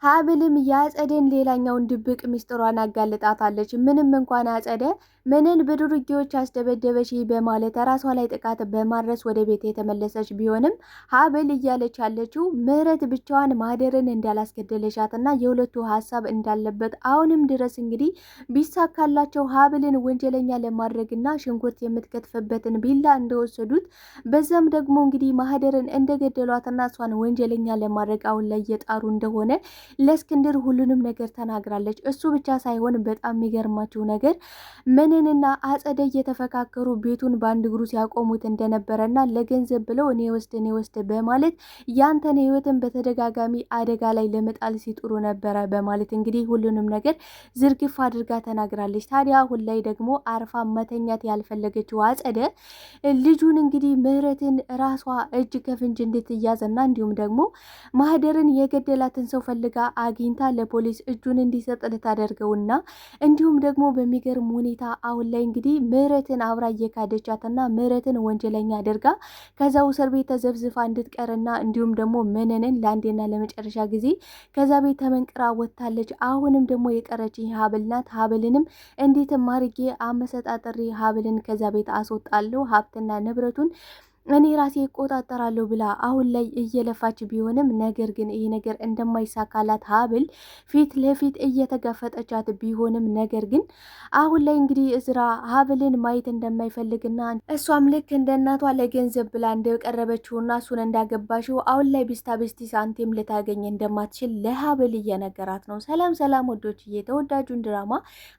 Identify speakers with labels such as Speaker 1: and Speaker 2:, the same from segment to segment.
Speaker 1: ሀብልም የአጸደን ሌላኛውን ድብቅ ሚስጥሯን አጋልጣታለች። ምንም እንኳን አጸደ ምንን በዱርጌዎች አስደበደበች በማለት ራሷ ላይ ጥቃት በማድረስ ወደ ቤት የተመለሰች ቢሆንም ሀብል እያለች ያለችው ምህረት ብቻዋን ማህደርን እንዳላስገደለሻትና የሁለቱ ሀሳብ እንዳለበት አሁንም ድረስ እንግዲህ ቢሳካላቸው ሀብልን ወንጀለኛ ለማድረግና ሽንኩርት የምትከትፍበትን ቢላ እንደወሰዱት በዛም ደግሞ እንግዲህ ማህደርን እንደገደሏትና እሷን ወንጀለኛ ለማድረግ አሁን ላይ እየጣሩ እንደሆነ ለእስክንድር ሁሉንም ነገር ተናግራለች። እሱ ብቻ ሳይሆን በጣም የሚገርማችሁ ነገር መነንና አጸደ እየተፈካከሩ ቤቱን በአንድ እግሩ ሲያቆሙት እንደነበረና ለገንዘብ ብለው እኔ ወስድ እኔ ወስድ በማለት ያንተን ህይወትን በተደጋጋሚ አደጋ ላይ ለመጣል ሲጥሩ ነበረ በማለት እንግዲህ ሁሉንም ነገር ዝርግፍ አድርጋ ተናግራለች። ታዲያ አሁን ላይ ደግሞ አርፋ መተኛት ያልፈለገችው አጸደ ልጁን እንግዲህ ምህረትን ራሷ እጅ ከፍንጅ እንድትያዝና እንዲሁም ደግሞ ማህደርን የገደላትን ሰው ፈልጋ አግኝታ ለፖሊስ እጁን እንዲሰጥ ልታደርገውና እንዲሁም ደግሞ በሚገርም ሁኔታ አሁን ላይ እንግዲህ ምህረትን አብራ እየካደቻትና ምህረትን ወንጀለኛ አድርጋ ከዛው እስር ቤት ተዘብዝፋ እንድትቀርና እንዲሁም ደግሞ መነንን ለአንዴና ለመጨረሻ ጊዜ ከዛ ቤት ተመንቅራ ወጥታለች። አሁንም ደግሞ የቀረች ሀብል ናት። ሀብልንም እንዴትም አድርጌ አመሰጣጥሬ ሀብልን ከዛ ቤት አስወጣለሁ ሀብትና ንብረቱን እኔ ራሴ እቆጣጠራለሁ ብላ አሁን ላይ እየለፋች ቢሆንም ነገር ግን ይህ ነገር እንደማይሳካላት ሀብል ፊት ለፊት እየተጋፈጠቻት ቢሆንም ነገር ግን አሁን ላይ እንግዲህ እዝራ ሀብልን ማየት እንደማይፈልግና እሷም ልክ እንደ እናቷ ለገንዘብ ብላ እንደቀረበችውና እሱን እንዳገባሽው አሁን ላይ ቢስታ ቢስቲ ሳንቲም ልታገኝ እንደማትችል ለሀብል እየነገራት ነው። ሰላም ሰላም ወዶች፣ ተወዳጁን ድራማ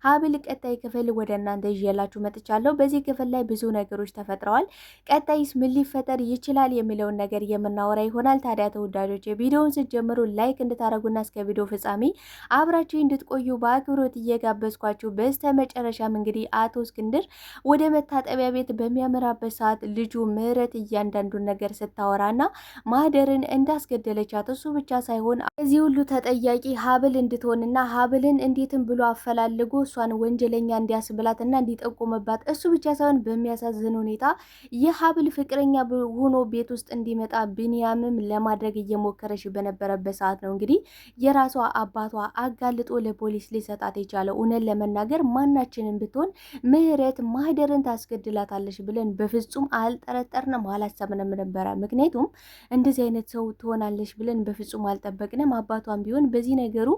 Speaker 1: ሀብል ቀጣይ ክፍል ወደ እናንተ ይዤላችሁ መጥቻለሁ። በዚህ ክፍል ላይ ብዙ ነገሮች ተፈጥረዋል። ቀጣይስ ምን ሊፈጠር ይችላል የሚለውን ነገር የምናወራ ይሆናል። ታዲያ ተወዳጆች ቪዲዮውን ስትጀምሩ like እንድታደርጉና እስከ ቪዲዮ ፍጻሜ አብራችሁ እንድትቆዩ በአክብሮት እየጋበዝኳችሁ በስተ መጨረሻም እንግዲህ አቶ እስክንድር ወደ መታጠቢያ ቤት በሚያመራበት ሰዓት ልጁ ምህረት እያንዳንዱን ነገር ስታወራና ማህደርን እንዳስገደለቻት እሱ ብቻ ሳይሆን እዚህ ሁሉ ተጠያቂ ሀብል እንድትሆንና ሀብልን እንዴትም ብሎ አፈላልጎ እሷን ወንጀለኛ እንዲያስብላትና እንዲጠቁምባት እሱ ብቻ ሳይሆን በሚያሳዝን ሁኔታ የሀብል ፍቅረኛ ሆኖ ቤት ውስጥ እንዲመጣ ቢንያምም ለማድረግ እየሞከረች በነበረበት ሰዓት ነው እንግዲህ የራሷ አባቷ አጋልጦ ለፖሊስ ሊሰጣት የቻለው። እውነት ለመናገር ማናችንም ብትሆን ምህረት ማህደርን ታስገድላታለች ብለን በፍጹም አልጠረጠርንም፣ አላሰብንም ነበረ። ምክንያቱም እንደዚህ አይነት ሰው ትሆናለች ብለን በፍጹም አልጠበቅንም። አባቷም ቢሆን በዚህ ነገሩ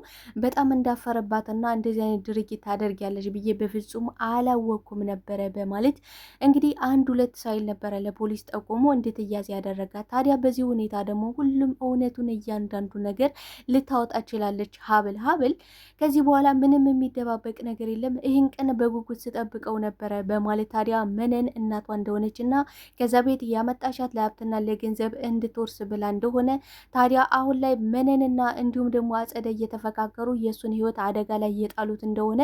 Speaker 1: በጣም እንዳፈረባትና እንደዚህ አይነት ድርጊት ታደርጊያለች ብዬ በፍጹም አላወቅኩም ነበረ በማለት እንግዲህ አንድ ሁለት ሳይል ነበረ ለፖሊስ ጠቁሞ እንድትያዝ ያደረጋት። ታዲያ በዚህ ሁኔታ ደግሞ ሁሉም እውነቱን እያንዳንዱ ነገር ልታወጣ ችላለች። ሀብል ሀብል ከዚህ በኋላ ምንም የሚደባበቅ ነገር የለም፣ ይህን ቀን በጉጉት ስጠብቀው ነበረ በማለት ታዲያ መነን እናቷ እንደሆነች እና ከዛ ቤት ያመጣሻት ለሀብትና ለገንዘብ እንድትወርስ ብላ እንደሆነ ታዲያ አሁን ላይ መነንና እንዲሁም ደግሞ አጸደ እየተፈካከሩ የእሱን ህይወት አደጋ ላይ እየጣሉት እንደሆነ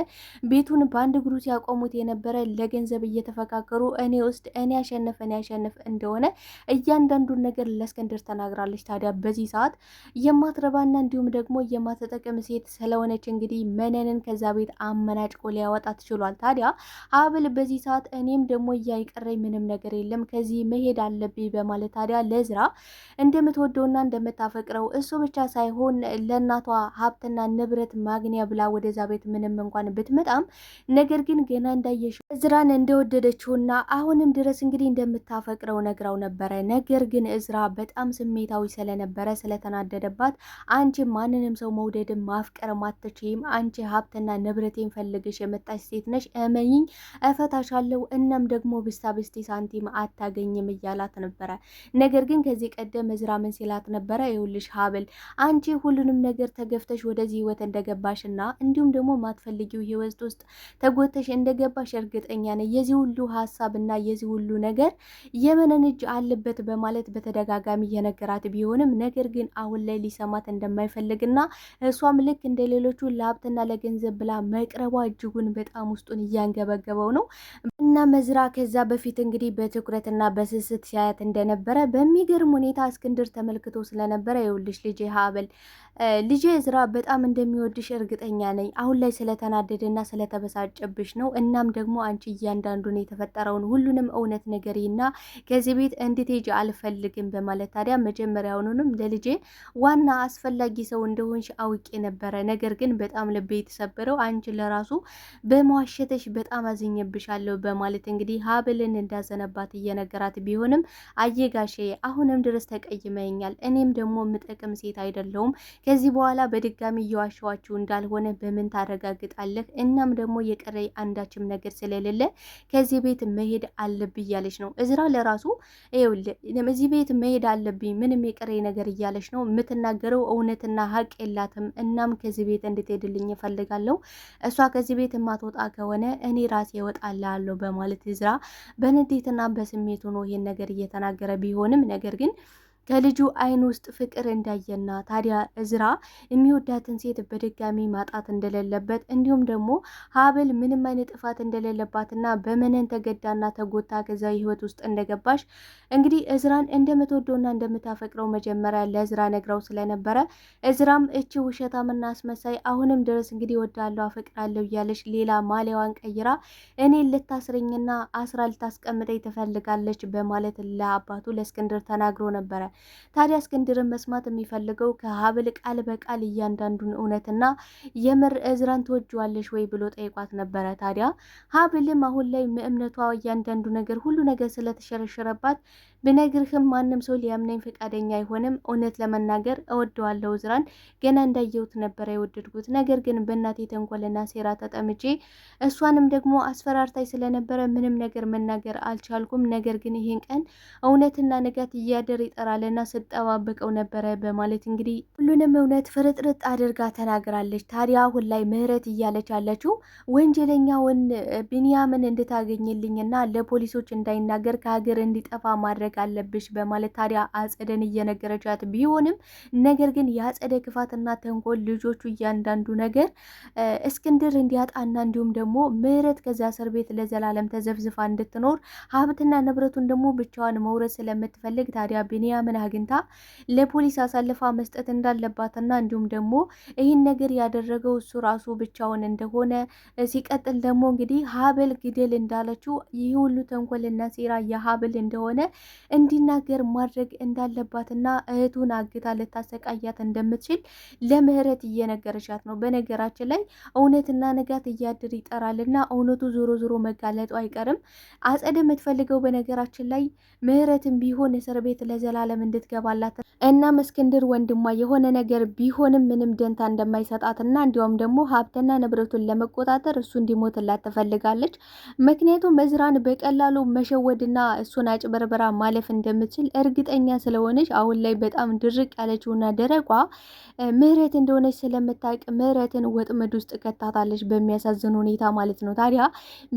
Speaker 1: ቤቱን በአንድ እግሩ ሲያቆሙት የነበረ ለገንዘብ እየተፈካከሩ እኔ ውስጥ እኔ ያሸንፍ እኔ ያሸንፍ እንደሆነ እያንዳንዱን ነገር ለእስክንድር ተናግራለች። ታዲያ በዚህ ሰዓት የማትረባና እንዲሁም ደግሞ የማትጠቅም ሴት ስለሆነች እንግዲህ መነንን ከዛ ቤት አመናጭቆ ሊያወጣት ችሏል። ታዲያ ሀብል በዚህ ሰዓት እኔም ደግሞ እያይቀረኝ ምንም ነገር የለም ከዚህ መሄድ አለብኝ በማለት ታዲያ ለዝራ እንደምትወደውና እንደምታፈቅረው እሱ ብቻ ሳይሆን ለእናቷ ሀብትና ንብረት ማግኛ ብላ ወደዛ ቤት ምንም እንኳን ብትመጣም ነገር ግን ገና እንዳየሽ እዝራን እንደወደደችውና አሁንም ድረስ እንግዲህ እንደምታፈቅረው ነግራው ነበረ። ነገር ግን እዝራ በጣም ስሜታዊ ስለነበረ ስለተናደደባት፣ አንቺ ማንንም ሰው መውደድም ማፍቀርም አትችይም፣ አንቺ ሀብትና ንብረቴን ፈልገሽ የመጣሽ ሴት ነሽ፣ እመኝኝ እፈታሻለሁ፣ እናም ደግሞ ብስታ ብስቲ ሳንቲም አታገኝም እያላት ነበረ። ነገር ግን ከዚህ ቀደም እዝራ ምን ሲላት ነበረ? ይኸውልሽ ሀብል አንቺ ሁሉንም ነገር ተገፍተሽ ወደዚህ ህይወት እንደገባሽና እንዲሁም ደግሞ ማትፈልጊው ህይወት ውስጥ ተጎተሽ እንደገባሽ እርግጠኛ ነኝ። የዚህ ሁሉ ሀሳብና የዚህ ሁሉ ነገር የመነን እጅ አለበት በማለት በተደጋጋሚ የነገራት ቢሆንም ነገር ግን አሁን ላይ ሊሰማት እንደማይፈልግና እሷም ልክ እንደ ሌሎቹ ለሀብትና ለገንዘብ ብላ መቅረቧ እጅጉን በጣም ውስጡን እያንገበገበው ነው። እና መዝራ ከዛ በፊት እንግዲህ በትኩረትና በስስት ሲያያት እንደነበረ በሚገርም ሁኔታ እስክንድር ተመልክቶ ስለነበረ ይኸውልሽ ልጄ ሀብል ልጄ እዝራ በጣም እንደሚወድሽ እርግጠኛ ነኝ። አሁን ላይ ስለተናደደና ስለተበሳጨብሽ ነው። እናም ደግሞ አንቺ እያንዳንዱን የተፈጠረውን ሁሉንም እውነት ንገሪና ከዚህ ቤት እንድትሄጂ አልፈልግም በማለት ታዲያ መጀመሪያውኑንም ለልጄ ዋና አስፈላጊ ሰው እንደሆንሽ አውቄ ነበረ። ነገር ግን በጣም ልቤ የተሰበረው አንቺ ለራሱ በመዋሸተሽ በጣም አዝኜብሻለሁ በማለት እንግዲህ ሀብልን እንዳዘነባት እየነገራት ቢሆንም አየጋሼ አሁንም ድረስ ተቀይመኛል። እኔም ደግሞ የምጠቅም ሴት አይደለሁም። ከዚህ በኋላ በድጋሚ እየዋሸኋችሁ እንዳልሆነ በምን ታረጋግጣለህ? እናም ደግሞ የቀረኝ አንዳችም ነገር ስለሌለ ከዚህ ቤት መሄድ አለብኝ እያለች ነው። እዝራ ለራሱ ይኸውልህ እዚህ ቤት መሄድ አለብኝ ምንም የቀረኝ ነገር እያለች ነው የምትናገረው። እውነትና ሀቅ የላትም። እናም ከዚህ ቤት እንድትሄድልኝ እፈልጋለሁ። እሷ ከዚህ ቤት የማትወጣ ከሆነ እኔ ራሴ እወጣላለሁ በማለት እዝራ በንዴትና በስሜት ሆኖ ይሄን ነገር እየተናገረ ቢሆንም ነገር ግን ከልጁ አይን ውስጥ ፍቅር እንዳየና ታዲያ እዝራ የሚወዳትን ሴት በድጋሚ ማጣት እንደሌለበት እንዲሁም ደግሞ ሀብል ምንም አይነት ጥፋት እንደሌለባትና በመነን ተገዳና ተጎታ ከዛ ህይወት ውስጥ እንደገባሽ እንግዲህ እዝራን እንደምትወደውና እንደምታፈቅረው መጀመሪያ ለእዝራ ነግረው ስለነበረ እዝራም እቺ ውሸታምና አስመሳይ አሁንም ድረስ እንግዲህ ወዳለሁ አፈቅራለሁ እያለች ሌላ ማሊያዋን ቀይራ እኔን ልታስረኝና አስራ ልታስቀምጠኝ ትፈልጋለች በማለት ለአባቱ ለእስክንድር ተናግሮ ነበረ። ታዲያ እስክንድርን መስማት የሚፈልገው ከሀብል ቃል በቃል እያንዳንዱን እውነትና የምር እዝራን ትወጂዋለሽ ወይ ብሎ ጠይቋት ነበረ። ታዲያ ሀብልም አሁን ላይ እምነቷ እያንዳንዱ ነገር ሁሉ ነገር ስለተሸረሸረባት ብነግርህም ማንም ሰው ሊያምነኝ ፈቃደኛ አይሆንም። እውነት ለመናገር እወደዋለሁ እዝራን ገና እንዳየሁት ነበረ የወደድኩት። ነገር ግን በእናቴ ተንኮልና ሴራ ተጠምጄ እሷንም ደግሞ አስፈራርታይ ስለነበረ ምንም ነገር መናገር አልቻልኩም። ነገር ግን ይህን ቀን እውነትና ንጋት እያደር ይጠራልና ስጠባበቀው ነበረ በማለት እንግዲህ ሁሉንም እውነት ፍርጥርጥ አድርጋ ተናግራለች። ታዲያ አሁን ላይ ምህረት እያለች ያለችው ወንጀለኛውን ቢንያምን እንድታገኝልኝና ለፖሊሶች እንዳይናገር ከሀገር እንዲጠፋ ማድረግ አለብሽ በማለት ታዲያ አጸደን እየነገረቻት ቢሆንም ነገር ግን የአጸደ ክፋትና ተንኮል ልጆቹ እያንዳንዱ ነገር እስክንድር እንዲያጣና እንዲሁም ደግሞ ምህረት ከዚያ እስር ቤት ለዘላለም ተዘፍዝፋ እንድትኖር ሀብትና ንብረቱን ደግሞ ብቻዋን መውረስ ስለምትፈልግ ታዲያ ቢንያምን አግኝታ ለፖሊስ አሳልፋ መስጠት እንዳለባትና እንዲሁም ደግሞ ይህን ነገር ያደረገው እሱ ራሱ ብቻውን እንደሆነ ሲቀጥል ደግሞ እንግዲህ ሀብል ግደል እንዳለችው ይህ ሁሉ ተንኮልና ሴራ የሀብል እንደሆነ እንዲናገር ማድረግ እንዳለባትና እህቱን አግታ ልታሰቃያት እንደምትችል ለምህረት እየነገረቻት ነው። በነገራችን ላይ እውነትና ንጋት እያድር ይጠራልና እውነቱ ዞሮ ዞሮ መጋለጡ አይቀርም። አጸደ የምትፈልገው በነገራችን ላይ ምህረትን ቢሆን እስር ቤት ለዘላለም እንድትገባላት እናም እስክንድር ወንድሟ የሆነ ነገር ቢሆንም ምንም ደንታ እንደማይሰጣትና እንዲሁም ደግሞ ሀብትና ንብረቱን ለመቆጣጠር እሱ እንዲሞትላት ትፈልጋለች። ምክንያቱም እዝራን በቀላሉ መሸወድና እሱን አጭበርበራ ማለፍ እንደምትችል እርግጠኛ ስለሆነች አሁን ላይ በጣም ድርቅ ያለችውና ደረቋ ምህረት እንደሆነች ስለምታውቅ ምህረትን ወጥመድ ውስጥ ከታታለች፣ በሚያሳዝን ሁኔታ ማለት ነው። ታዲያ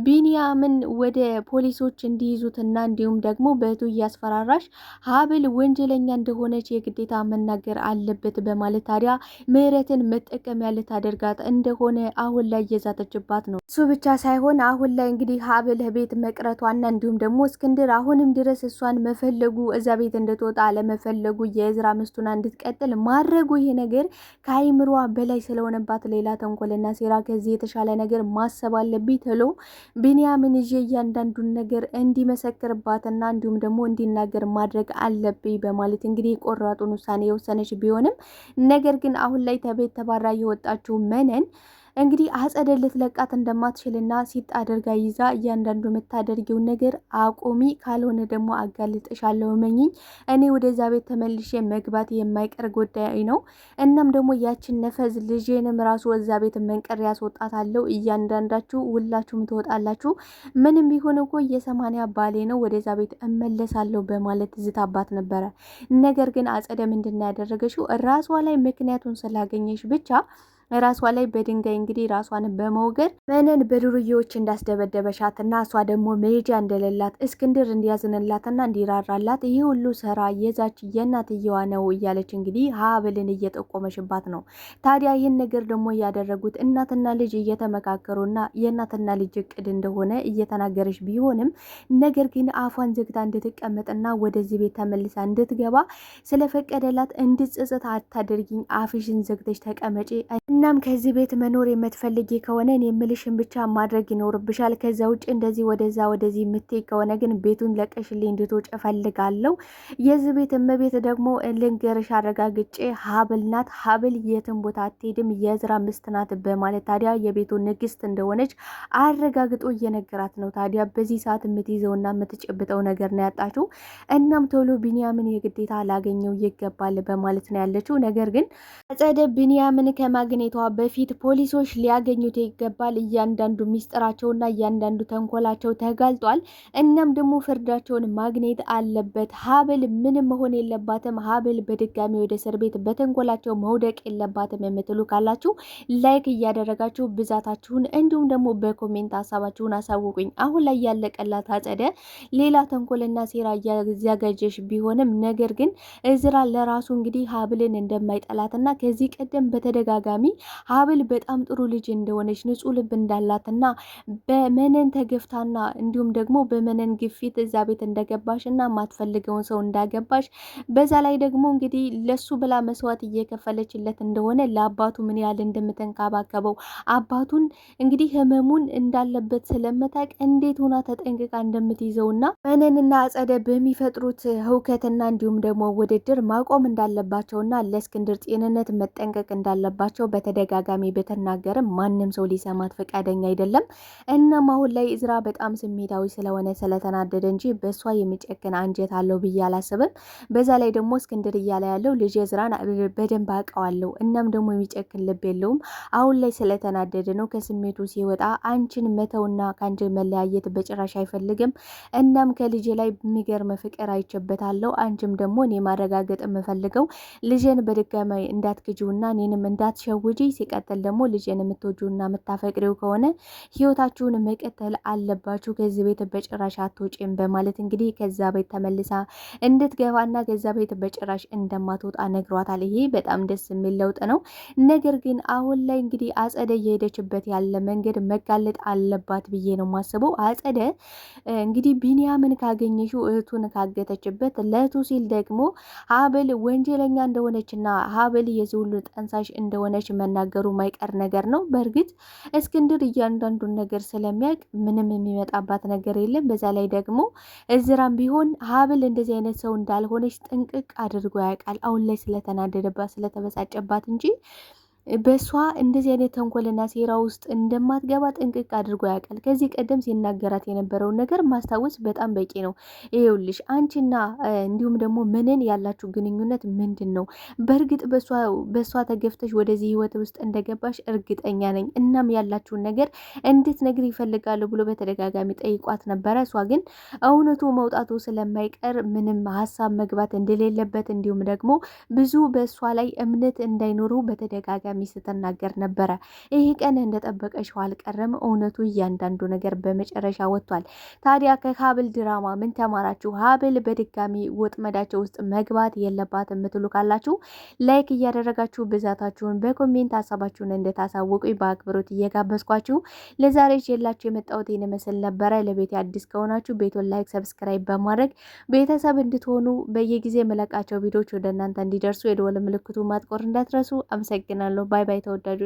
Speaker 1: ቢንያምን ወደ ፖሊሶች እንዲይዙትና እንዲሁም ደግሞ በእህቱ እያስፈራራሽ ሀብል ወንጀለኛ እንደሆነች የግዴታ መናገር አለበት በማለት ታዲያ ምህረትን መጠቀሚያ ልታደርጋት እንደሆነ አሁን ላይ እየዛተችባት ነው። እሱ ብቻ ሳይሆን አሁን ላይ እንግዲህ ሀብል ቤት መቅረቷና እንዲሁም ደግሞ እስክንድር አሁንም ድረስ እሷን መፈለጉ እዛ ቤት እንድትወጣ አለመፈለጉ የእዝራ ምስቱና እንድትቀጥል ማድረጉ ይሄ ነገር ከአይምሯ በላይ ስለሆነባት ሌላ ተንኮልና ሴራ ከዚህ የተሻለ ነገር ማሰብ አለብኝ ተሎ ቢንያምን ይዤ እያንዳንዱን ነገር እንዲመሰክርባትና እንዲሁም ደግሞ እንዲናገር ማድረግ አለብኝ በማለት እንግዲህ ቆራጡን ውሳኔ የወሰነች ቢሆንም ነገር ግን አሁን ላይ ተቤት ተባራ የወጣችው መነን እንግዲህ አጸደ ልትለቃት እንደማትችልና ሲጥ አድርጋ ይዛ እያንዳንዱ የምታደርጊውን ነገር አቁሚ፣ ካልሆነ ደግሞ አጋልጥሻለሁ፣ እመኚኝ፣ እኔ ወደዛ ቤት ተመልሼ መግባት የማይቀር ጉዳይ ነው። እናም ደግሞ ያችን ነፈዝ ልጄንም ራሱ ወዛ ቤት መንቀር ያስወጣታለሁ። እያንዳንዳችሁ ሁላችሁም ትወጣላችሁ። ምንም ቢሆን እኮ የሰማንያ ባሌ ነው፣ ወደዛ ቤት እመለሳለሁ በማለት ዝታባት ነበረ። ነገር ግን አጸደ ምንድን ያደረገችው ራሷ ላይ ምክንያቱን ስላገኘሽ ብቻ ራሷ ላይ በድንጋይ እንግዲህ ራሷን በመውገር መነን በዱርዬዎች እንዳስደበደበሻትና እሷ ደግሞ መሄጃ እንደሌላት እስክንድር እንዲያዝንላትና እንዲራራላት ይህ ሁሉ ስራ የዛች የእናትየዋ ነው እያለች እንግዲህ ሀብልን እየጠቆመሽባት ነው። ታዲያ ይህን ነገር ደግሞ ያደረጉት እናትና ልጅ እየተመካከሩና የእናትና ልጅ እቅድ እንደሆነ እየተናገረች ቢሆንም ነገር ግን አፏን ዘግታ እንድትቀመጥና ወደዚህ ቤት ተመልሳ እንድትገባ ስለፈቀደላት እንድትጸጸት አታደርጊኝ፣ አፍሽን ዘግተሽ ተቀመጪ። እናም ከዚህ ቤት መኖር የምትፈልጊ ከሆነ እኔ የምልሽን ብቻ ማድረግ ይኖርብሻል። ከዛ ውጭ እንደዚህ ወደዛ ወደዚህ የምትይ ከሆነ ግን ቤቱን ለቀሽልኝ እንድትወጪ እፈልጋለሁ። የዚህ ቤት እመቤት ደግሞ ልንገርሽ አረጋግጬ ሀብል ናት። ሀብል የትም ቦታ አትሄድም፣ የዝራ ምስት ናት በማለት ታዲያ የቤቱ ንግስት እንደሆነች አረጋግጦ እየነገራት ነው። ታዲያ በዚህ ሰዓት የምትይዘውና የምትጨብጠው ነገር ነው ያጣችው። እናም ቶሎ ቢንያምን የግዴታ ላገኘው ይገባል በማለት ነው ያለችው። ነገር ግን አጸደ ቢንያምን ከማግኘቷ በፊት ፖሊሶች ሊያገኙት ይገባል። እያንዳንዱ ሚስጥራቸውና እያንዳንዱ ተንኮላቸው ተጋልጧል። እናም ደግሞ ፍርዳቸውን ማግኘት አለበት። ሀብል ምንም መሆን የለባትም። ሀብል በድጋሚ ወደ እስር ቤት በተንኮላቸው መውደቅ የለባትም የምትሉ ካላችሁ like እያደረጋችሁ ብዛታችሁን እንዲሁም ደግሞ በ comment ሀሳባችሁን አሳውቁኝ። አሁን ላይ ያለቀላት አጸደ ሌላ ተንኮልና ሴራ እያዘጋጀሽ ቢሆንም ነገር ግን እዝራ ለራሱ እንግዲህ ሀብልን እንደማይጠላትና ከዚህ ቀደም በተደጋጋሚ ሀብል በጣም ጥሩ ልጅ እንደሆነች ንጹሕ ልብ እንዳላትና በመነን ተገፍታና እንዲሁም ደግሞ በመነን ግፊት እዛ ቤት እንደገባሽ እና የማትፈልገውን ሰው እንዳገባሽ በዛ ላይ ደግሞ እንግዲህ ለሱ ብላ መስዋዕት እየከፈለችለት እንደሆነ ለአባቱ ምን ያህል እንደምተንከባከበው አባቱን እንግዲህ ህመሙን እንዳለበት ስለምታውቅ እንዴት ሆና ተጠንቅቃ እንደምትይዘውና መነንና አጸደ በሚፈጥሩት ህውከትና እንዲሁም ደግሞ ውድድር ማቆም እንዳለባቸውና ለእስክንድር ጤንነት መጠንቀቅ እንዳለባቸው በተደጋጋሚ ብትናገርም ማንም ሰው ሊሰማት ፈቃደኛ አይደለም። እናም አሁን ላይ እዝራ በጣም ስሜታዊ ስለሆነ ስለተናደደ እንጂ በእሷ የሚጨክን አንጀት አለው ብዬ አላስብም። በዛ ላይ ደግሞ እስክንድር እያለ ያለው ልጅ እዝራን በደንብ አውቀዋለሁ፣ እናም ደግሞ የሚጨክን ልብ የለውም። አሁን ላይ ስለተናደደ ነው። ከስሜቱ ሲወጣ አንቺን መተውና ከአንቺ መለያየት በጭራሽ አይፈልግም። እናም ከልጄ ላይ የሚገርም ፍቅር አይቼበታለሁ። አንቺም ደግሞ እኔ ማረጋገጥ የምፈልገው ልጄን በድጋሚ እንዳትክጂውና እኔንም እንዳትሸውጂ፣ ሲቀጥል ደግሞ ልጄን የምትወጂውና የምታፈቅሪው ከሆነ ህይወታችሁን መቀጠል አለባችሁ፣ ከዚህ ቤት በጭራሽ አትወጪም በማለት እንግዲህ ከዛ ቤት ተመልሳ እንድትገባና ከዛ ቤት በጭራሽ እንደማትወጣ ነግሯታል። ይሄ በጣም ደስ የሚል ለውጥ ነው። ነገር ግን አሁን ላይ እንግዲህ አጸደ እየሄደችበት ያለ መንገድ መጋለጥ አለባት ብዬ ነው የማስበው። አጸደ እንግዲህ ቢንያምን ካገኘሽው እህቱን ካገተችበት ለእህቱ ሲል ደግሞ ሀብል ወንጀለኛ እንደሆነችና ሀብል የዚህ ሁሉ ጠንሳሽ እንደሆነች መናገሩ ማይቀር ነገር ነው። በእርግጥ እስክንድር እያንዳንዱን ነገር ስለሚያውቅ ምንም የሚመጣባት ነገር የለም። በዛ ላይ ደግሞ እዝራም ቢሆን ሀብል እንደዚህ አይነት ሰው እንዳልሆነች ጥንቅቅ አድርጎ ያውቃል። አሁን ላይ ስለተናደደባት ስለተበሳጨባት እንጂ በእሷ እንደዚህ አይነት ተንኮልና ሴራ ውስጥ እንደማትገባ ጥንቅቅ አድርጎ ያውቃል። ከዚህ ቀደም ሲናገራት የነበረውን ነገር ማስታወስ በጣም በቂ ነው። ይኸውልሽ አንቺና እንዲሁም ደግሞ ምንን ያላችሁ ግንኙነት ምንድን ነው? በእርግጥ በእሷ ተገፍተሽ ወደዚህ ህይወት ውስጥ እንደገባሽ እርግጠኛ ነኝ። እናም ያላችሁን ነገር እንድትነግሪ ይፈልጋሉ ብሎ በተደጋጋሚ ጠይቋት ነበረ። እሷ ግን እውነቱ መውጣቱ ስለማይቀር ምንም ሀሳብ መግባት እንደሌለበት እንዲሁም ደግሞ ብዙ በእሷ ላይ እምነት እንዳይኖሩ በተደጋጋሚ ስትናገር ነበረ። ይህ ቀን እንደጠበቀሽው አልቀረም። እውነቱ እያንዳንዱ ነገር በመጨረሻ ወጥቷል። ታዲያ ከሀብል ድራማ ምን ተማራችሁ? ሀብል በድጋሚ ወጥመዳቸው ውስጥ መግባት የለባት የምትሉ ካላችሁ like እያደረጋችሁ ብዛታችሁን በ comment ሀሳባችሁን እንድታሳውቁኝ በአክብሮት እየጋበዝኳችሁ ለዛሬ ይዤላችሁ የመጣሁት ይህን ይመስል ነበረ። ለቤት አዲስ ከሆናችሁ ቤቱን like፣ subscribe በማድረግ ቤተሰብ እንድትሆኑ በየጊዜ የምለቃቸው ቪዲዮዎች ወደ እናንተ እንዲደርሱ የደወል ምልክቱ ማጥቆር እንዳትረሱ። አመሰግናለሁ። bye bye ተወዳጁ።